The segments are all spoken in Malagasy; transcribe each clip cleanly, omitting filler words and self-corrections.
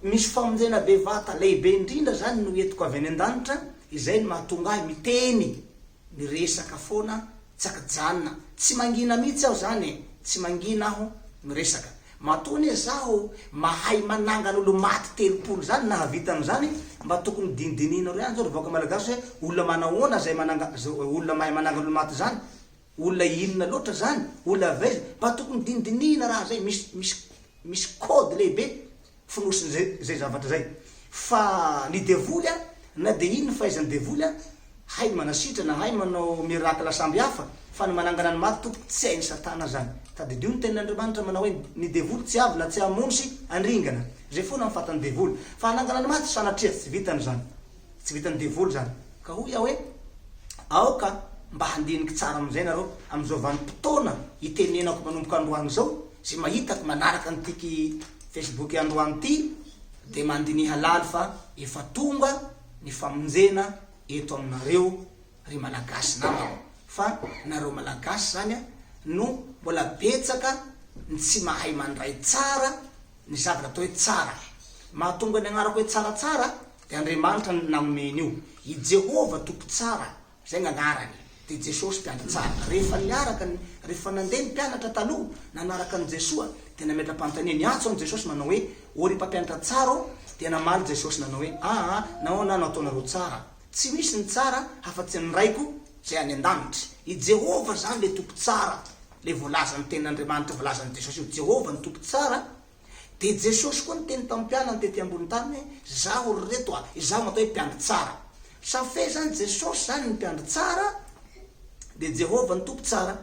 Misy famonjena bevata lehibe indrindra zany no entiko avy any an-danitra, izay no mahatonga ahy miteny, miresaka foana tsy ankijanona, tsy mangina mihitsy aho zany e, tsy mangina aho miresaka. Matoa anie zaho mahay manangana olo-maty 30 zany nahavita an'izany, mba tokony dinidinihinareo ihany zao ry vahoaka malagasy hoe olona manahoana zay mananga, olona mahay manangana olo-maty zany, olona inona loatra zany, olona avy aiza, mba tokony dinidinihina raha zay, misy misy misy code lehibe fonosin'izay zay zavatra zay. Fa ny devoly an, na dia inn ny fahaizan'ny devoly an, hainy manasitrana, hainy manao miracle samby hafa, fa ny manangana ny maty tompoko tsy hain'i satana zany. Tadidio ny tenin'Andriamanitra manao hoe ny devoly tsy avy la tsy hamono sy handringana. Zay foana ny fatan'ny devoly. Fa hanangana ny maty sanatria tsy vitany zany. Tsy vitan'ny devoly zany. Ka hoy aho hoe aoka mba handiniky tsara amin'izay nareo amin'izao vanim-potoana itenenako manomboka androany izao, izay mahitako manaraka an'ity Facebook androany ity dia mandiniha laly fa efa tonga ny famonjena eto aminareo ry Malagasy namako fa nareo Malagasy zany no mbola betsaka ny tsy mahay mandray tsara ny zavatra atao hoe tsara. Mahatonga ny agnarako hoe tsaratsara dia Andriamanitra no nanome an'io. I Jehovah Tompo tsara, izay ny agnarany, dia Jesosy mpiandry tsara. Rehefa niaraka ny, rehefa nandeha ny mpianatra taloha nanaraka an'i Jesoa dia nametra-panontaniana, niantso an'i Jesosy manao hoe, Ô ry mpampianatra tsara ô, dia namaly Jesosy nanao hoe, Aa, nahoana aho no ataonareo tsara? Tsy misy ny tsara afa-tsy ny Raiko izay any an-danitra. I Jehovah izany ilay Tompo tsara. Le voalazan'ny tenin'Andriamanitra voalazan'i Jesosy io, Jehovah no Tompo tsara, dia Jesosy koa niteny tamin'ny mpianany tety ambony tany hoe, Zaho ry reto a, izaho no atao hoe mpiandry tsara. Ça fait zany Jesosy zany ny mpiandry tsara, dia Jehovah no Tompo tsara.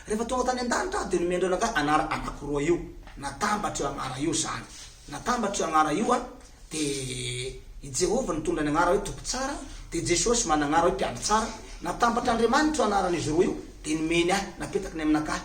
Rehefa tonga tany an-danitra aho dia nomendreo anakahy anara anakiroa io, natambatra io agnara io zany, natambatra io agnara io an, Dia i Jehovah nitondra ny agnara hoe Tompo tsara, dia Jesosy managnara hoe Mpiandry tsara. Natambatr'Andriamanitra io anaran'izy roa io, dia nomeny ahy, napetakiny aminakahy.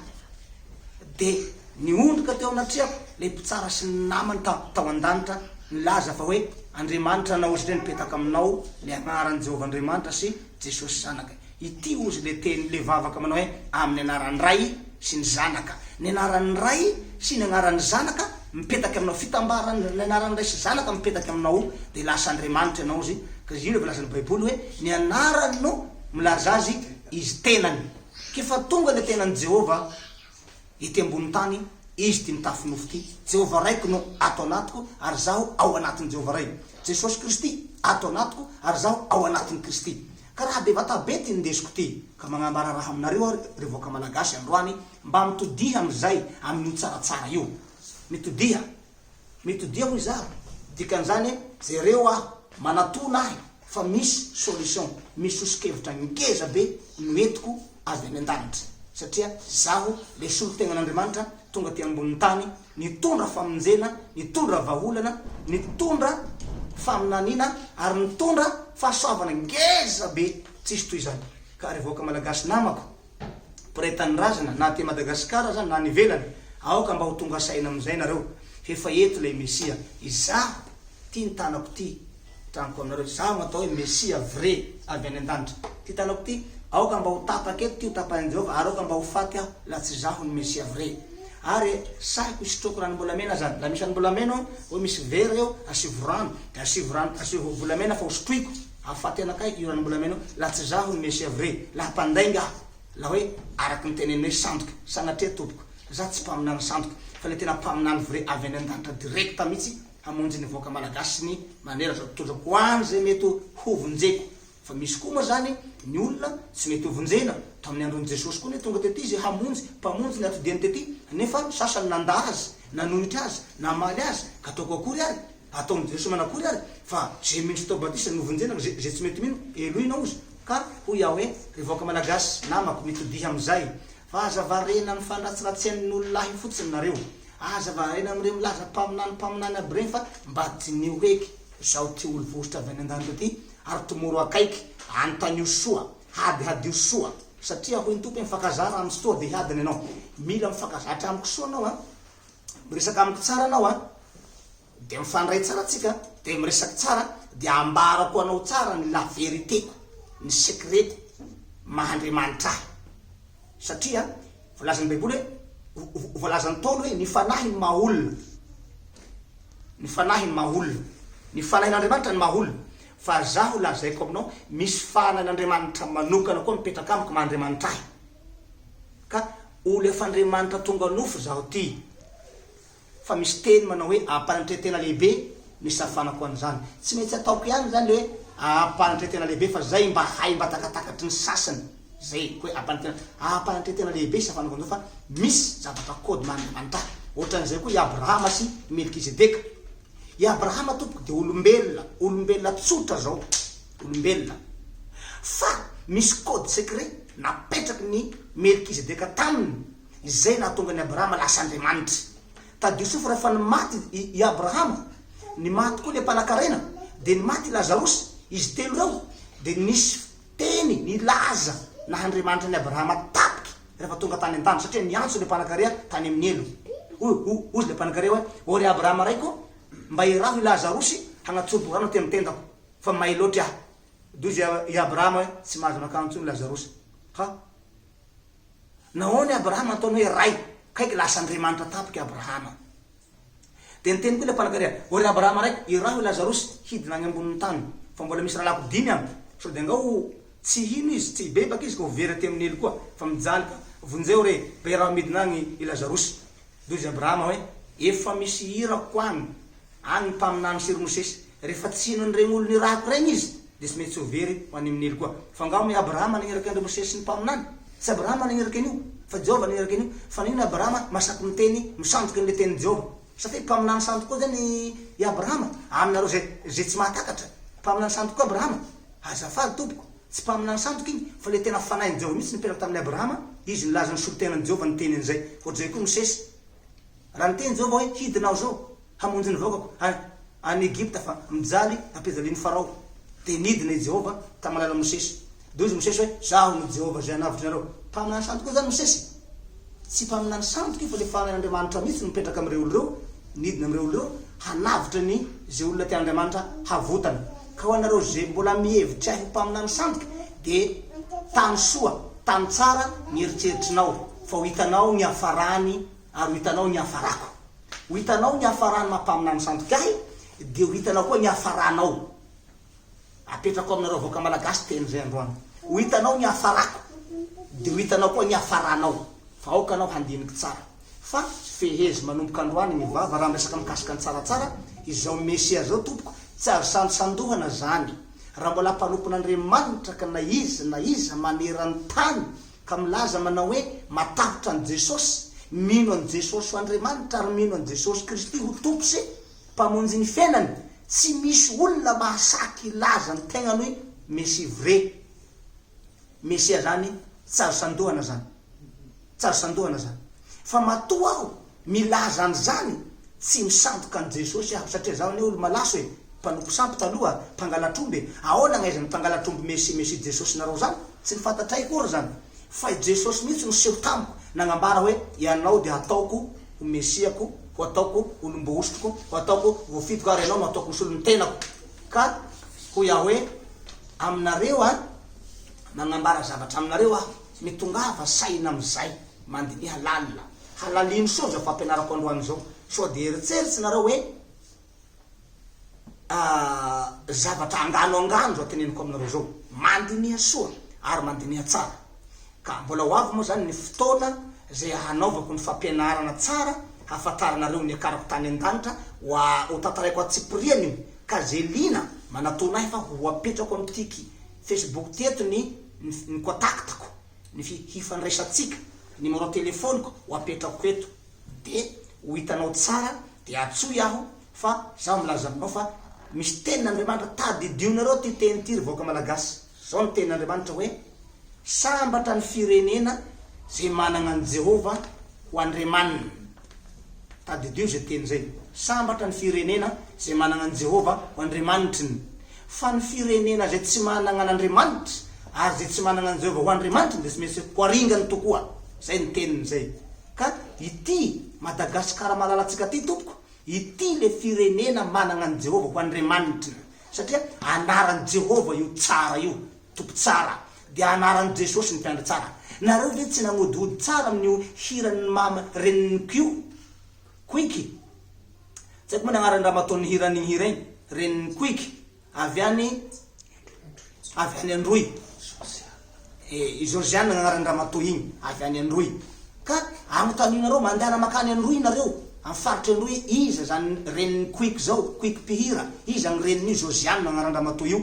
Dia niondrika teo anatrehako ilay mpitsara sy ny namany tao an-danitra, nilaza fa hoe, Andriamanitra anao izy ireo nipetaka aminao ny agnaran'i Jehovah Andriamanitra sy Jesosy Zanaka. Ity ozy le teny le vavaka manao hoe amin'ny anaran'ny Ray sy ny Zanaka. Ny anaran'ny Ray sy ny anaran'ny Zanaka mipetaky aminao, fitambaran'ny ny anaran'ny Ray sy Zanaka mipetaky aminao dia lasa Andriamanitra ianao ozy, ka io le voalazan'ny baiboly hoe ny anarany no milaza azy izy tenany. K'efa tonga le tenan'i Jehovah ety ambony tany, Izy ity mitafy nofo ity. Jehovah Raiko no ato anatiko ary zaho ao anatin'i Jehovah Ray. Jesosy Kristy ato anatiko ary zaho ao anatin'i Kristy. Ka raha bevata be ty ndesiko ty ka magnambara raha aminareo aho ry vahoaka malagasy androany mba mitodiha amizay amin'io tsaratsara io mitodiha mitodiha hoy zaho dikan'izany jereo aho manatona ahy fa misy solution misy sosokevitra ngeza be no entiko avy any an-danitra satria zaho le solontegnan'Andriamanitra tonga aty ambonin'ny tany nitondra famonjena, nitondra vahaolana, nitondra faminaniana ary nitondra fahasoavana ngeza be tsisy toy izany. Ka ry vahoaka malagasy namako, mpiray tanindrazana na aty Madagasikara aza na any ivelany, aoka mba ho tonga saina amin'izay nareo f'efa eto ilay Mesia. Izaho, ty ny tanako ty. Tranoko aminareo, izaho no atao hoe Mesia vrai avy any an-danitra. Ity tanako ity, aoka mba ho tapaka eto ity ho tapahin'i Jehovah, ary aoka mba ho faty aho, laha tsy izaho no Mesia vrai. Ary sahiko hisotroako ranom-bolamena zany. Laha misy ranom-bolamena ao, hoe misy vera eo, asivo rano, dia asivo rano, asivo volamena fa hosotroiko, hahafaty anakahy io ranom-bolamena io, laha tsy izaho no Mesia vrai. Laha mpandainga aho, laha hoe araka ny teneniny hoe sandoka. Sanatria tompoko, izaho tsy mpaminany sandoka, fa ilay tena mpaminany vrai avy any an-danitra direct mihitsy, hamonjy ny vahoaka malagasy sy ny manerana izao tontolo izao ho any izay mety hovonjeko fa misy koa moa zany ny olona tsy mety hovonjena tamin'ny andron'i Jesosy koa anie tonga tety izy hamonjy mpamonjy ny atodiany tety nefa sasany nandà azy nanohitra azy namaly azy ka ataoko akory ary ataon'i Jesosy manakory ary fa ze mino sy atao batisa no vonjena ka ze tsy mety mino helohina ozy ka hoy aho hoe ry vahoaka malagasy namako mitodiha amin'izay fa aza variana amin'ny fandratsiratsian'ny olona ahy fotsiny nareo Aza variana amin'ireny milaza mpaminany mpaminany aby ireny fa mba diniho heky zao ty olo vohosotra avy any andanitra ty ary tomoro akaiky, anontanio soa, hadihadio soa satria hoy ny Tompo hoe mifankazara amin'ny soa dia hiadana ianao. Mila mifankazatra amiko soa anao an, miresaka amiko tsara anao an, dia mifandray tsara tsika, dia miresaka tsara, dia ambarako anao tsara ny la vérité-ko, ny secret-ko maha Andriamanitra ahy. Satria voalazan'ny Baiboly hoe, voalazan'ny Ntaolo hoe ny fanahy no maha olona. Ny fanahy ny maha olona. Ny fanahin'Andriamanitra ny maha olona. Fa zaho lazaiko aminao, misy fanahin'Andriamanitra manokana koa mipetraka amiko maha Andriamanitra ahy. Ka olo efa Andriamanitra tonga nofo zaho ty. Fa misy teny manao hoe ampanatrehan-tena lehibe no isafanako an'izany. Tsy maintsy ataoko ihany izany le hoe ampanatrehan-tena lehibe fa zay mba hay mba takatakatry ny sasany. Zay hoe ampanatrehan ampanatrehan-tena lehibe isafanako an'izao fa misy zavatra code maha Andriamanitra ahy. Ohatran'izay koa i Abrahama sy i Melkizedeka. I Abrahama tompoko dia olombelona, olombelona tsotra zao, olombelona. Fa misy code secret napetraky ny Melkizedeka taminy izay nahatonga an'i Abrahama lasa Andriamanitra. Tadidio soa fa rehefa nimaty i Abrahama, nimaty koa ilay mpanankarena, dia nimaty i Lazarosy, izy telo ireo dia nisy teny nilaza naha Andriamanitra an'i Abrahama tapiky rehefa tonga tany an-danitra, satria niantso ilay mpanankareha tany amin'ny helo. Hoy hozy ilay mpanankareha hoe, Ô ry Abrahama raiko, mba iraho i Lazarosy hanatsobo rano aty amin'ny tendako, fa may loatra aho. Dia hozy i Abrahama hoe, Tsy mahazo mankany intsony Lazarosy. Ha! Nahoana i Abrahama nataony hoe ray? Kaiky lasa Andriamanitra tampoka i Abrahama. Dia niteny koa ilay mpanankarena, Ô ry Abrahama raiko, iraho i Lazarosy hidina any ambonin'ny tany, fa mbola misy rahalahiko dimy any. Sao dia angao ho tsy hino izy, tsy hibebaka izy ka ho very aty amin'ny helo koa, fa mijaly ka. Vonjeo re, mba iraho midina agny i Lazarosy. Dia hoy izy Abrahama hoe, Efa misy irako agny. Any ny mpaminany sy ry Mosesy. Rehefa tsy hino an'iregny olo nirahako regny izy, dia tsy maintsy ho very ho any amin'ny helo koa. Fa angaha moa i Abrahama nagniraka an-dry Mosesy sy ny mpaminany? Tsy Abrahama nagniraka an'io, fa Jehovah nagniraka an'io. Fa nagnino Abrahama masaky miteny, misandoka an'ilay tenin'i Jehovah? Satria mpaminany sandoka koa zany i Abrahama, aminareo zay zay tsy mahatakatra. Mpaminany sandoka koa Abrahama. Azafady tompoko, tsy mpaminany sandoka iny, fa ilay tena fanahin'i Jehovah mihitsy nipetraka tamin'i Abrahama, izy nilaza ny solontenan'i Jehovah niteny an'izay. Ohatr'izay koa Mosesy. Raha niteny Jehovah hoe, Hidina aho izao, hamonjy ny vahoakako any any Egypta fa mijaly ampijalian'i Farao. Dia nidina i Jehovah tamin'ny alalan'i Mosesy. Dia hoy izy Mosesy hoe, Izaho no Jehovah izay hanavotra anareo. Mpaminany sandoka koa izany Mosesy? Tsy mpaminany sandoka io fa ilay fanahin'Andriamanitra mihitsy no mipetraka amin'ireo olona ireo, nidina amin'ireo olona ireo, hanavotra ny izay olona tian'Andriamanitra havotana. Ka ho anareo izay mbola mihevitra ahy ho mpaminany sandoka, dia tany soa, tany tsara ny eritreritrinao, fa ho hitanao ny hafarany ary ho hitanao ny hafarako. Ho hitanao ny hafaran'ny maha mpaminany sandoka ahy, dia ho hitanao koa ny hafaranao. Apetrako aminareo vahoaka malagasy teny izay androany. Ho hitanao ny hafarako, dia ho hitanao koa ny hafaranao. Fa aoka anao handiniky tsara. Fa fehezo manomboka androany ny vava raha miresaka mikasika ny tsaratsara, izao Mesia izao tompoko, tsy azo sandosandohana zany. Raha mbola mpanompon'Andriamanitra ka na iza na iza maneran-tany ka milaza manao hoe matahotra an'i Jesosy, mino an'i Jesosy ho Andriamanitra ary mino an'i Jesosy Kristy ho Tompo sy Mpamonjy ny fiainany, tsy misy olona mahasaky hilaza ny tegnany hoe Messie vrai. Mesia zany tsy azo sandohana zany. Tsy azo sandohana zany. Fa matoa aho milaza an'izany, tsy misandoka an'i Jesosy aho, satria zaho anie olo malaso e, mpanompo sampy taloha, mpangalatr'omby e, ahoana agnaizan'ny mpangalatr'omby Mesia Mesia Jesosy nareo zany? Tsy ny fantatray akory zany. Fa i Jesosy mihitsy no seho tamiko, nagnambara hoe, ianao dia hataoko ho Mesiako, ho ataoko olom-boahositriko, ho ataoko voafidiko ary ianao no hataoko ho solon'ny tenako. Ka hoy aho hoe, aminareo an, magnambara zavatra aminareo aho, mitongava saina amin'izay, mandiniha lalina, halalino soa izao fampianarako androany izao, sao dia eritseritsinareo hoe zavatra angano angano izao teneniko aminareo izao, mandiniha soa ary mandiniha tsara, ka mbola ho avy moa izany ny fotoana izay hanaovako ny fampianarana tsara hahafantaranareo ny niakarako tany an-danitra, ho ho tantaraiko antsipiriany io, ka izay liana manatona ahy fa ho apetrako amin'ity Facebook ty eto ny ny contact-ko, ny hifandraisantsika, numéro téléphone-ko ho apetrako eto. De ho hitanao tsara de antsoy aho fa zaho milaza aminao fa misy tenin'Andriamanitra tadidionareo ty teny ty ry vahoaka malagasy zao ny tenin'Andriamanitra hoe sambatra ny firenena zay managna an'i Jehovah ho Andriamaniny tadidio zay teny zay sambatra ny firenena zay managna an'i Jehovah ho Andriamanitriny fa ny firenena zay tsy managna an'Andriamanitra ary zay tsy managna an'i Jehovah ho Andriamanitriny de tsy maintsy ho aringany tokoa zay ny teniny zay Ka ity Madagasikara malalantsika ity tompoko, ity le firenena managna an'i Jehovah ho Andriamanitriny, satria anaran'i Jehovah io tsara io, Tompo tsara, dia anaran'i Jesosy ny mpiandry tsara. Nareo ve tsy nagnodihody tsara amin'io hiran'ny mama reniniko io? Koiky. Tsy haiko moa ny agnaran'ny ramatoa nihira an'igny hira igny, renin'i Koiky, avy any avy any Androy. Eh, i Georgiane ny agnaran'ny ramatoa igny, avy any Androy. Ka agnotanionareo, mandehana makany Androy nareo, amin'ny faritry Androy, iza zany renin'i Koiky zao, Koiky mpihira, iza ny renin'io, Georgiane agnaran-dramatoa io.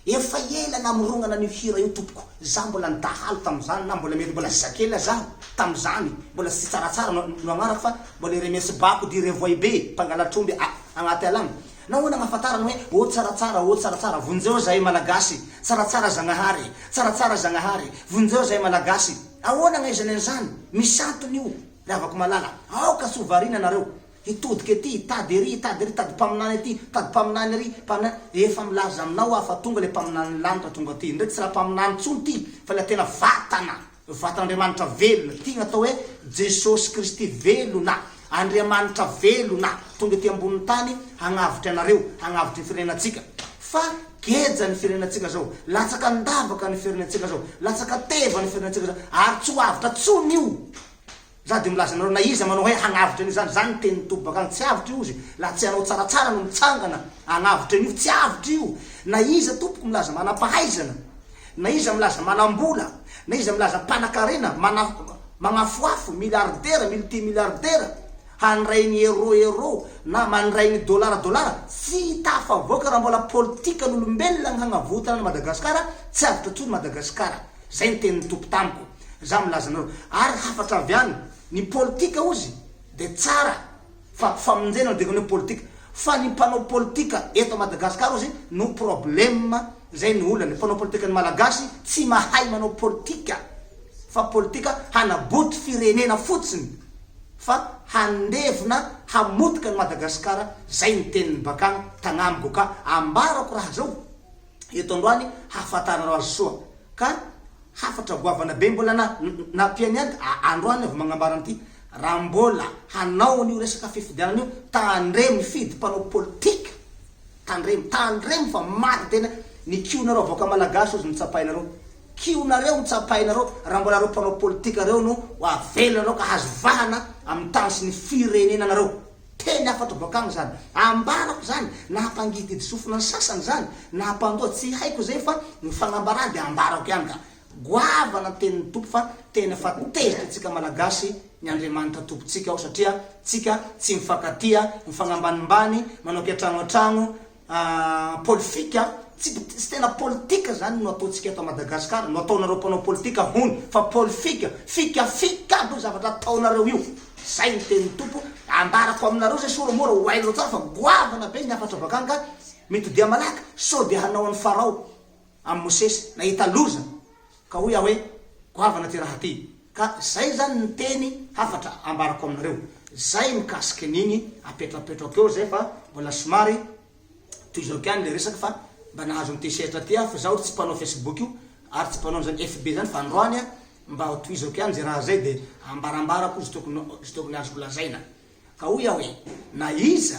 Efa ela namorognana an'io hira io tompoko, za mbola nidahalo tamin'izany na mbola mety mbola zazakely aza aho tamin'izany, mbola tsy tsaratsara no no agnarako fa mbola i Remesy Bako dit Revoibe mpangalatr'omby a agnaty ala agny. Nahoana agnafantarana hoe ô tsaratsara ô tsaratsara vonjeo zahay Malagasy, tsaratsara Zagnahary, tsaratsara Zagnahary, vonjeo zahay Malagasy. Ahoana agnaizany an'izany? Misy antony io ry havako malala, aoka tsy ho variana nareo. Hitodika ety, hitady ery, hitady ery, hitady mpaminany aty, hitady mpaminany ery, mpaminany, efa milaza aminao aho fa tonga ilay mpaminanin'ny lanitra tonga aty, indray tsy raha mpaminany intsony ity fa ilay tena vatana, vatan'Andriamanitra velona, ity ny atao hoe Jesosy Kristy velona, Andriamanitra velona, tonga ety ambonin'ny tany hagnavotra anareo, hagnavotra ny firenenantsika, fa geja ny firenenantsika zao, latsaka an-davaka ny firenentsika zao, latsaka teva ny firenentsika zao, ary tsy ho avotra intsony io. Za de milaza anareo na iza manao hoe hagnavotra an'io zany, zany ny tenin'ny Tompo bakany, tsy avotra io ozy, laha tsy anao tsaratsara no mitsangana hagnavotra an'io, tsy avotra io, na iza tompoko milaza manam-pahaizana, na iza milaza manam-bola, na iza milaza mpanakarena, mana, magnafoafo, milliardaire, multimilliardaire, handray ny euro euro, na mandray ny dollar dollar, tsy tafavoaka raha mbola politikan'olombelona ny hagnavotana an'i Madagasikara, tsy avotra tsony Madagasikara, zay ny tenin'ny Tompo tamiko. Za milaza anareo ary hafatra avy any ny politika ozy de tsara fa famonjena no dikany hoe politika fa ny mpanao politika eto Madagascar ozy no problème zay no olana mpanao politika ny malagasy tsy mahay manao politika fa politika hanabotry firenena fotsiny fa handevona hamotika ny Madagascar zay ny teniny bakany tagnamiko ka ambarako raha zao eto androany hahafantaranareo azy soa Ka hafatra goavana be mbola na nampiany ihany ka androany aho vao magnambara an'ity, raha mbola hanao an'io resaka fifidianana io, tandremo hifidy mpanao politika, tandremo, tandremo fa maty tena ny kionareo vahoaka malagasy ozy no tsapainareo, kionareo no tsapainareo raha mbola reo mpanao politika reo no ho avelanareo ka hahazo vahana amin'ny tany sy ny firenenanareo. Teny hafatra boak'agny zany. Ambarako zany, na hampangidihidy sofina ny sasany zany, na hampandoa, tsy haiko zay fa ny fagnambarana dia ambarako ihany ka. Goavana ny tenin'ny Tompo fa tena efa tezitra antsika Malagasy ny Andriamanitra Tompontsika ao satria tsika tsy mifankatia, mifagnambanimbany, manao kiantrano antragno, Polifika, tsy tsy tena politika zany no ataontsika eto Madagascar, no ataonareo mpanao politika hono, fa polifika, fika fika aby io zavatra ataonareo io, zay ny tenin'ny Tompo, ambarako aminareo zay soa mora ho hainareo tsara fa goavana be ny hafatra bakany ka mitodia malaky sao dia hanao an'i Farao amin'i Mosesy nahita loza Ka hoy aho hoe, Goavana ty raha ty. Ka zay zany ny teny hafatra ambarako aminareo. Zay mikasika an'igny apetrapetrako eo zay fa mbola somary tohizako ihany le resaka fa mba nahazo an'ity sehatra ty aho fa zaho tsy mpanao facebook io ary tsy mpanao an'izany FB zany fa androany aho mba ho tohizako ihany zay raha zay de ambarambarako ze tokony ze tokony azoko lazaina. Ka hoy aho hoe, na iza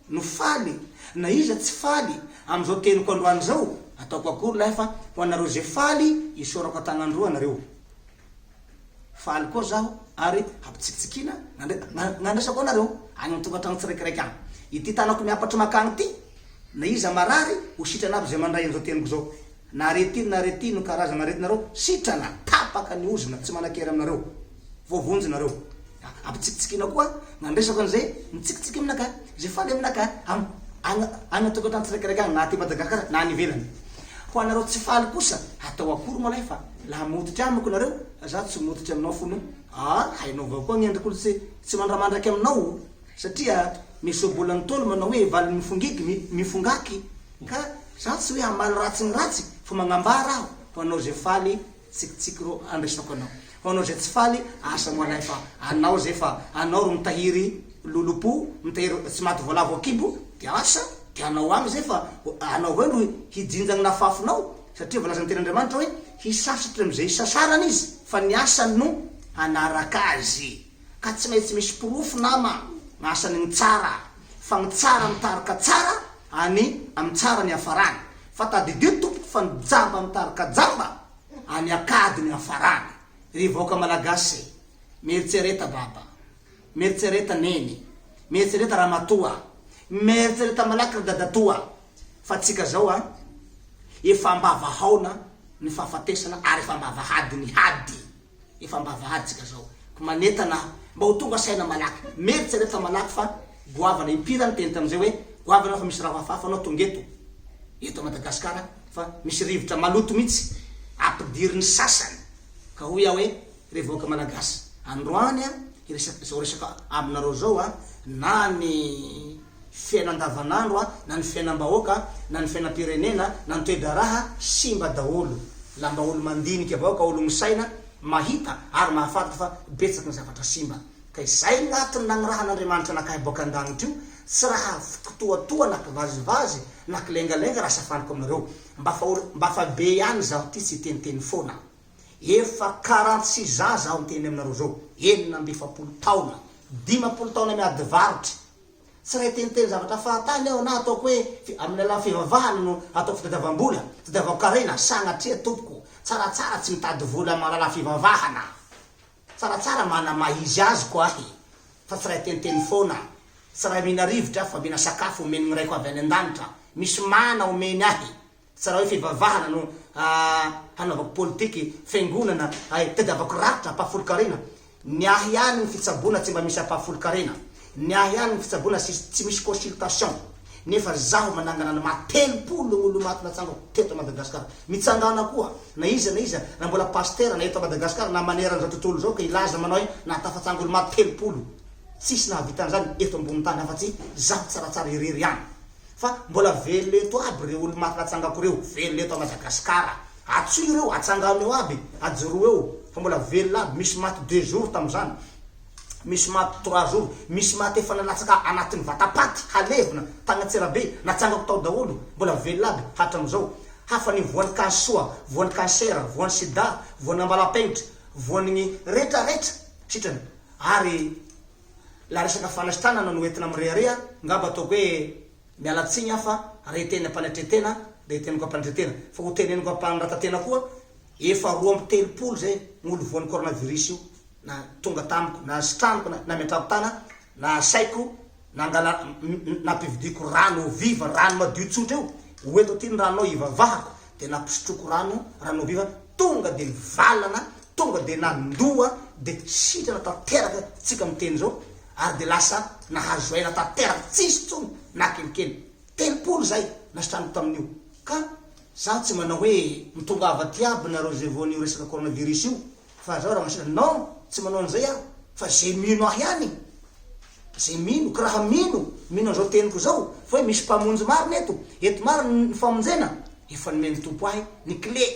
no faly na iza tsy faly amin'izao teniko androany izao, ataoko akory lahy fa ho anareo izay faly isaorako an-tanan-droa anareo. Faly koa zaho ary hampitsikitsikiana nandraisako anareo any amin'ny tokantrano tsiraikiraiky any. Ity tanako miampatra makany ity, na iza marary ho sitrana aby izay mandray an'izao teniko izao. Na aretina na aretina no karazana aretinareo, sitrana, tapaka ny ozona, tsy manan-kery aminareo. Voavonjy nareo. Ampitsikitsikiana koa nandresako an'izay mitsikitsiky aminakahy, izay faly aminakahy, am, any, any an-tokantrano tsiraikiraiky any, na aty Madagasikara na any ivelany. Ho anareo tsy faly kosa, atao akory moa lahy fa laha mototry amiko nareo, za tsy mototry aminao fony, ah, hainao avao koa ny endriko tsy, tsy mandramandraky aminao, satria misy ohabolan'ny Ntaolo manao hoe valin'ny mifongiky, mi, mifongaky, ka za tsy hoe hamaly ratsy ny ratsy, fa magnambara aho ho anao izay faly, Tsikitsiky ro andresako anao. Ho anao zay tsy faly, asa moa lahy fa anao zay fa anao ro mitahiry lolompo, mitahiry tsy maty voalavo ankibo de asa de anao agny zay fa anao avao ro hijinja gny nafafinao satria voalazan'ny tenin'Andriamanitra hoe hisasatra amizay hisasarany izy fa ny asany no hanaraka azy ka tsy maintsy misy porofo nama gn'asany gny tsara fa gny tsara mitarika tsara any amy tsara ny hafarany Fa tadidio tompoko fa ny jamba mitarika jamba any akady ny hafarany. Ry vahoaka malagasy e! Mieritsereta baba, mieritsereta neny, mieritsereta ramatoa. Mieritrereta malaky ry dadatoa fa tsika zao a efa ambavahaona ny fahafatesana ary efa ambavahady ny hady. Efa ambavahady tsika zao. Ko manentana aho mba ho tonga saina malaky. Mieritrereta malaky fa goavana. Impiry aho niteny tamizay hoe goavana fa misy raha hafahafa anao tonga eto eto Madagascar fa misy rivotra maloto mitsy ampidirin'ny sasany. Ka hoy aho hoe Ry vahoaka malagasy, androany an, hiresaka izao resaka aminareo izao an, na ny fiaina andavanandro an, na ny fiainam-bahoaka, na ny fiainam-pirenena, na ny toe-draharaha, simba daholo. La mba olo mandinika vahoaka, olo misaina, mahita ary mahafantatra fa betsaka ny zavatra simba. Ka izay no antony nagnirahan'Andriamanitra anakahy boaka an-danitra io, tsy raha kitoatoa na kivazivazy na kilengalenga raha safaniko aminareo. Mba fa mba fa be ihany izaho ty tsy hiteniteny foana. Efa 46 ans zaho miteny aminareo zao, 46 taona, 50 taona miady varotra, tsy raha hiteniteny zavatra fahatany aho na ataoko hoe amin'ny alalan'ny fivavahana no ataoko fitadiavam-bola, fitadiavan-karena, sagnatria tompoko, tsaratsara tsy mitady vola amin'ny alalan'ny fivavahana, tsaratsara mana maha izy azy ko ahy, fa tsy raha hiteniteny foana, tsy raha mihina rivotra aho fa mihina sakafo omen'ny raiko avy any an-danitra, misy mana omeny ahy, Tsy raha hoe fivavahana no hanaovako politiky, fiangonana, hay tadiavako rakitra, ampahafolon-karena. Ny ahy ihany ny fitsaboana tsy mba misy ampahafolon-karena. Ny ahy ihany ny fitsaboana tsisy tsy misy consultation. Nefa zaho manangana ny maty 30 ny olo-maty natsangako teto Madagascar. Mitsangana koa na iza na iza na mbola pasitera na eto Madagascar na manerana izao tontolo izao ka hilaza manao hoe nahatafatsanga olo-maty 30. Tsisy nahavita an'izany eto ambony tany afa-tsy zaho tsaratsara irery ihany. Fa mbola velona eto aby reo olo maty natsangako reo, velona eto a Madagascar. Atsoy reo, atsangano eo aby, ajoroa eo fa mbola velona aby, misy maty deux jours tamzany, misy maty trois jours, misy maty efa nalatsaka anatin'ny vatapaty halevina tagny Antsirabe, natsangako tao daholo, mbola velona aby hatramizao. Hafa ny voan'ny cansoa, voan'ny cancer, voan'ny sida, voan'ny ambalapenitra, voan'ny retraretra sitrana. Ary La resaka fanasitranana no entina mirehareha, ngamba ataoko hoe miala tsiny aho fa raha hiteny am-panetretena dia hiteniko am-panetretena, fa ho teneniko am-panoratatena koa, efa 32 zay ny olo voan'ny coronavirus io na tonga tamiko, na sitraniko, na nametrahako tana, na asaiko nangala nampividiako rano eau vive, rano madio tsotra io, hoento aty ny ranonao hivavahako, dia nampisotroako rano, rano eau vive, tonga dia nivalana, tonga dia nandoa, dia sitrana tanteraka tsika miteny zao, ary dia lasa nahazo aina tanteraka, tsisy intsony na kelikely, 30 zay nasitraniko tamin'io, ka zaho tsy manao hoe mitongava aty aby nareo zay voan'io resaka coronavirus io, fa zaho raha masitrana, non, tsy manao an'izay aho, fa zay mino ahy ihany, zay mino, ka raha mino, mino an'izao teniko zao, fa hoe misy mpamonjy marina eto, eto marina ny famonjena, efa nomen'ny Tompo ahy ny clé.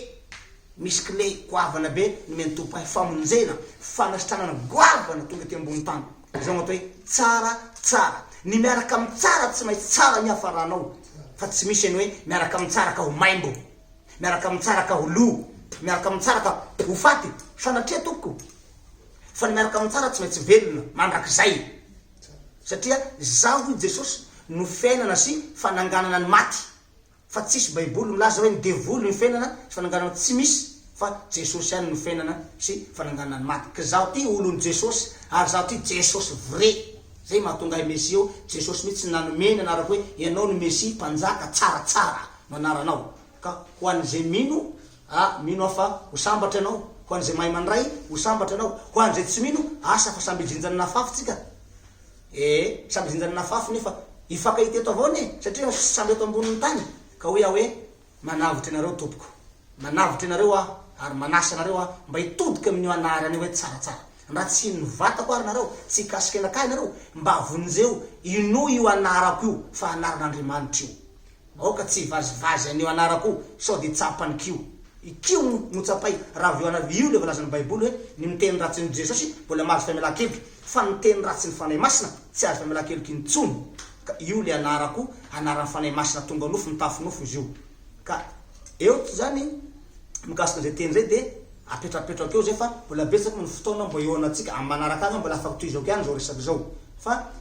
Misy clé goavana be nomen'ny Tompo ahy, famonjena, fanasitranana goavana tonga ety ambony tany. Izao no atao hoe tsara tsara. Ny miaraka amin'ny tsara tsy maintsy tsara ny hiafaranao, fa tsy misy ny hoe miaraka amin'ny tsara ka ho maimbo, miaraka amin'ny tsara ka ho lo, miaraka amin'ny tsara ka ho faty. Sanatria tompoko, fa ny miaraka amin'ny tsara tsy maintsy velona mandrakizay. Satria izaho hoy Jesosy no fiainana sy fananganana ny maty. Fa tsisy baiboly milaza hoe ny devoly no fiainana sy fananganana tsy misy fa Jesosy ihany no fiainana sy fananganana ny maty ka zaho ty olon'i Jesosy ary zaho ty Jesosy vrai zay mahatonga ahy Mesia eo Jesosy mihitsy nanome ny anarako hoe ianao no Mesia mpanjaka tsaratsara no anaranao ka ho an'izay mino ah mino aho fa ho sambatra ianao ho an'izay mahay mandray ho sambatra ianao ho an'izay tsy mino asa fa samby hijinja ny nafafy tsika Ee, samy zinjana nafafy nefa hifankahita eto avao anie satria samy eto ambonin'ny tany ka hoy aho hoe manavotra anareo tompoko, manavotra anareo aho ary manasa anareo aho mba hitodika amin'io anarana io hoe tsaratsara. Raha tsy hino ny vatako ary nareo, tsy hikasika anakahy nareo, mba vonjeo, inoy io anarako io fa anaran'Andriamanitra io. Aoka tsy hivazivazy an'io anarako io sao dia tsapan'ny kiho. I kiho no tsapay raha avy eo anareo. Io ilay voalazan'ny baiboly hoe ny miteny ratsy an'i Jesosy mbola mahazo famelan-keloka fa ny miteny ratsy ny Fanahy Masina tsy azo famelan-keloka intsony. Ka io ilay anarako, anaran'ny Fanahy Masina tonga nofo mitafy nofo izy io. Ka eo izany mikasika an'izay teny izay dia apetrapetrako eo izay fa mbola betsaka moa ny fotoana mba hihaonantsika amin'ny manaraka any mbola afaka tohizako ihany izao resaka izao fa.